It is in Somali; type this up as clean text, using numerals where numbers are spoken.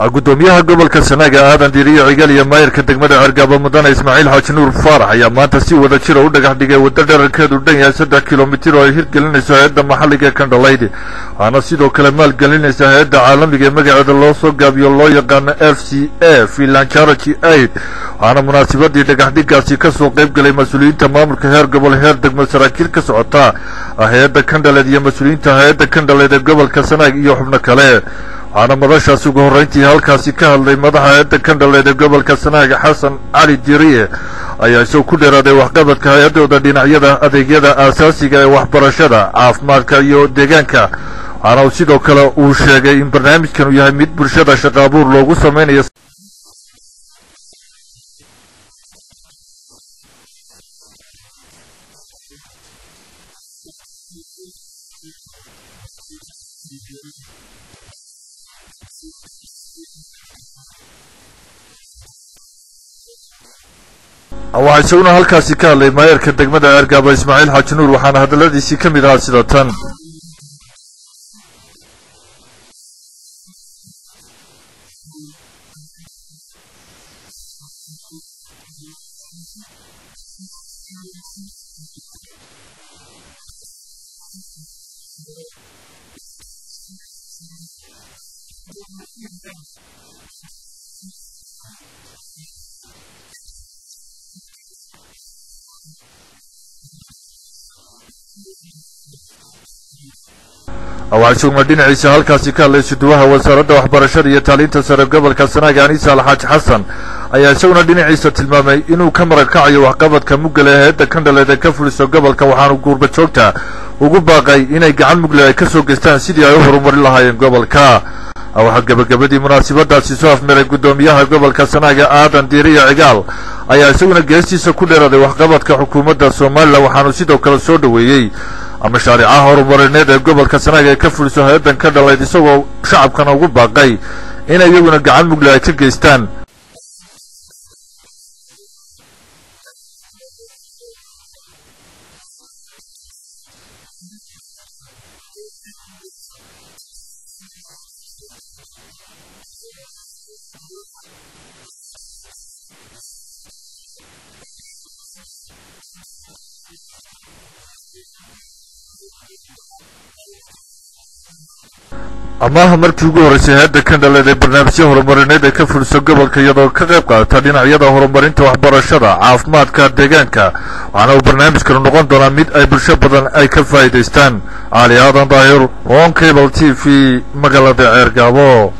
Gudoomiyaha gobolka Sanaaga Aadan Diiriyo Cigaal iyo maayarka degmada Ceergaabo Mudane Ismaaciil Xaaji Nuur Faarax ayaa maanta si wada jira u dhagax dhigay waddo dherarkeedu dhan yahay 3 kilomitir oo ay hirgelinayso hay-adda maxalliga Kandhalayd, waxaana sidoo kale maalgelinaysa hay-adda caalamiga ee magaceeda loo soo gaabiyo loo yaqaano FCA, Finland Charity Aid. Waxaana munaasabadii dhagax dhiggaasi kasoo qayb galay mas-uuliyiinta maamulka heer gobol, heer degmo, saraakiil ka socota hay-adda Kandhaleed iyo mas-uuliyiinta hay-adda Kandhaleed ee gobolka Sanaag iyo xubno kale. Waxaana madashaasi ugu horreyntii halkaasi ka hadlay madaxa hay-adda Kandhaleed ee gobolka Sanaag, Xasan Cali Diriye, ayaa isagoo ku dheeraaday waxqabadka hay-addooda dhinacyada adeegyada aasaasiga ee waxbarashada, caafimaadka iyo deegaanka. Waxaana uu sidoo kale uu sheegay in barnaamijkan uu yahay mid bulshada shaqo abuur loogu sameynayo. Waxaa isaguna halkaasi ka hadlay maayarka degmada Ceergaabo Ismaaciil Xaaji Nuur, waxaana hadalladiisii ka mid ahaa sida tan. Waxaa isaguna dhinaciisa halkaasi ka hadlay suduwaha wasaaradda waxbarashada iyo tacliinta sare gobolka Sanaag, Anisa Alxaaj Xasan, ayaa isaguna dhinaciisa tilmaamay inuu ka marakacayo waxqabadka muggale hay-adda Kandhaleed ee ka fuliso gobolka. Waxaanu guurba joogta ugu baaqay inay gacan mugle ay ka soo geystaan sidii ay u horumarin lahaayeen gobolka. Waxaa gebagabadii munaasabadaasi soo afmaray guddoomiyaha gobolka Sanaaga Aadan Diiriya Cigaal, ayaa isaguna geestiisa ku dheeraaday waxqabadka xukuumadda Somaliland. Waxaanu sidoo kale soo dhoweeyey mashaariicaha horumarineed ee gobolka Sanaag ee ka fuliso hay-addan ka dhalayd, isagoo shacabkana ugu baaqay in iyaguna gacan mugle ay ka geystaan. Amaaha markii ugu horreysay hay-adda Kandhaleed ee barnaamijyo horumarineed ee ka fuliso gobolka, iyadoo ka qayb qaadata dhinacyada horumarinta waxbarashada, caafimaadka, deegaanka. Waxaana uu barnaamijkanu noqon doonaa mid ay bulsho badan ay ka faa'iidaystaan. Cali Aadan Daahir, Horn Cable TV, magaalada Ceergaabo.